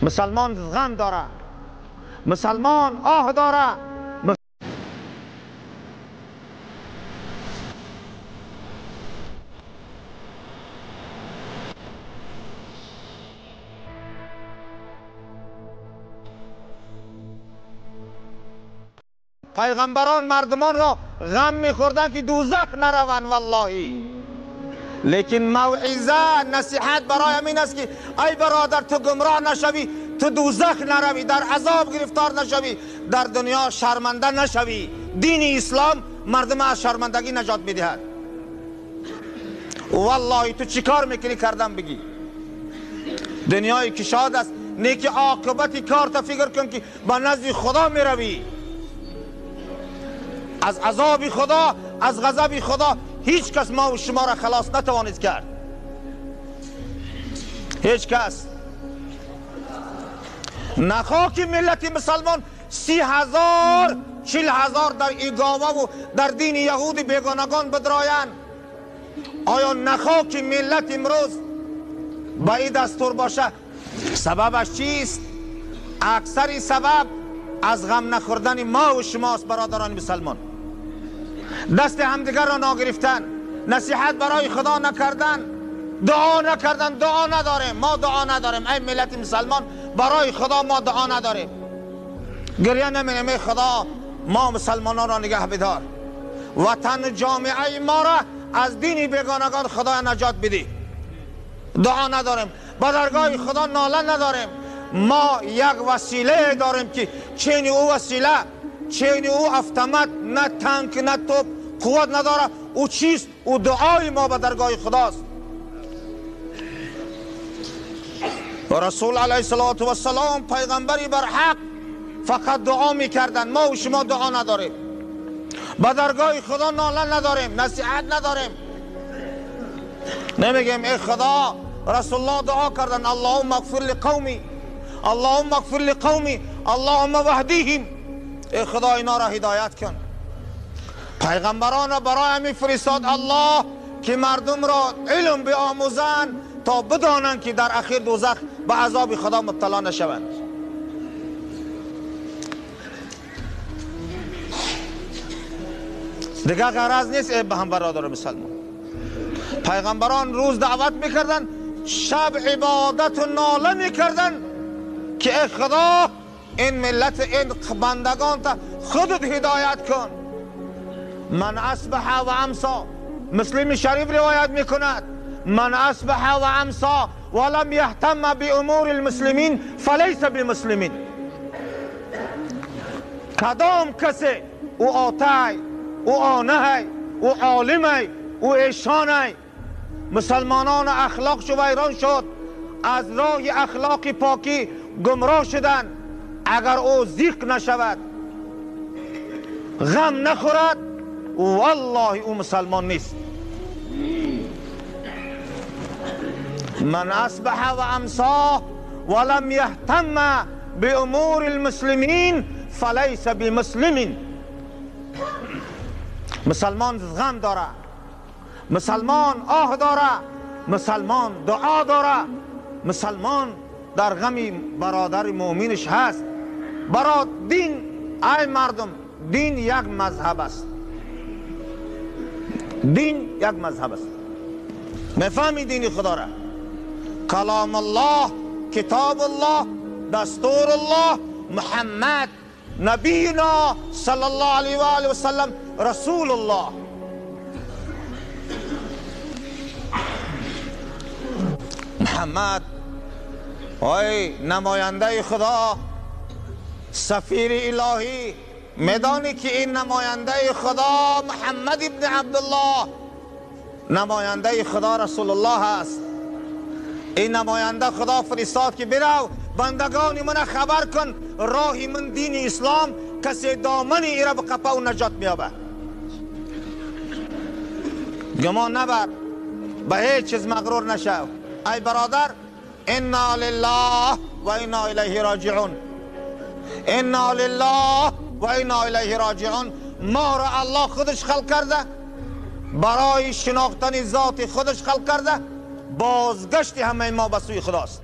مسلمان غم داره، مسلمان آه داره. پیغمبران مردمان را غم میخوردن که دوزخ نروند واللهی. لیکن موعظه نصیحت برای این است که ای برادر تو گمراه نشوی، تو دوزخ نروی، در عذاب گرفتار نشوی، در دنیا شرمنده نشوی. دین اسلام مردم از شرمندگی نجات میدهد. والله تو چیکار میکنی کردم بگی؟ دنیای کشاد است، نیکی عاقبت کار تا فکر کن که با نزد خدا میروی. از عذاب خدا، از غضب خدا هیچ کس ما و شما را خلاص نتوانید کرد. هیچ کس. نخواه که ملت مسلمان 30,000 40,000 در ایگاوه و در دین یهود بیگانگان بدرایند. آیا نخواه که ملت امروز با این دستور باشه؟ سببش چیست؟ اکثر سبب از غم نخوردن ما و شماست برادران مسلمان. دست همدیگر را ناگرفتن، نصیحت برای خدا نکردن، دعا نکردن. دعا نداریم، ما دعا نداریم ای ملت مسلمان، برای خدا ما دعا نداریم. گریه نمینیم ای خدا ما مسلمانان را نگه بدار، وطن جامعه ما را از دین بیگانگان خدا نجات بدی. دعا نداریم، به درگاه خدا ناله نداریم. ما یک وسیله داریم که چین او وسیله، چین او افتمت، نه تانک نه توپ قوت نداره. او چیست؟ او دعای ما به درگاه خداست. رسول علیه الصلاة والسلام پیغمبری بر حق فقط دعا میکردن. ما و شما دعا نداریم، به درگاه خدا ناله نداریم، نصیحت نداریم. نمیگیم ای خدا رسول الله دعا کردن اللهم اغفر لقومی، اللهم اغفر لقومی، اللهم واهدیهم، ای خدا اینا را هدایت کن. پیغمبران را برای می فرستاد الله که مردم را علم بیاموزند تا بدانند که در اخیر دوزخ به عذاب خدا مبتلا نشوند. دیگه غرض نیست ای به هم برادر مسلمان. پیغمبران روز دعوت میکردن، شب عبادت و ناله میکردن که ای خدا این ملت، این بندگان تا خودت هدایت کن. من اصبح و امسا، مسلم شریف روایت میکند، من اصبح و امسا ولم یهتم بامور المسلمین فلیس بمسلمین. کدام کسی او آتای، او آنه، او عالمه، او ایشانه، مسلمانان اخلاق شو ویران شد، از راه اخلاق پاکی گمراه شدن. اگر او زیق نشود، غم نخورد، والله او مسلمان نیست. من اصبح و امسا ولم یهتم بامور المسلمین فلیس بمسلمین. مسلمان غم داره، مسلمان آه داره، مسلمان دعا داره، مسلمان در غم برادر مؤمنش هست. برای دین ای مردم، دین یک مذهب است. دین یک مذهب است. میفهمی دین خدا را؟ کلام الله، کتاب الله، دستور الله، محمد نبینا صلی الله علیه و آله و سلم رسول الله. محمد ای نماینده خدا، سفیر الهی، میدانی که این نماینده خدا محمد ابن عبدالله نماینده خدا رسول الله است. این نماینده خدا فرستاد که برو بندگان من خبر کن راه من دین اسلام، کسی دامن ای را به قپا و نجات میابه. گمان نبر، به هیچ چیز مغرور نشو ای برادر. انا لله و انا الیه راجعون، انا لله و انا الیه راجعون. ما را الله خودش خلق کرده، برای شناختن ذات خودش خلق کرده، بازگشت همه ما به سوی خداست.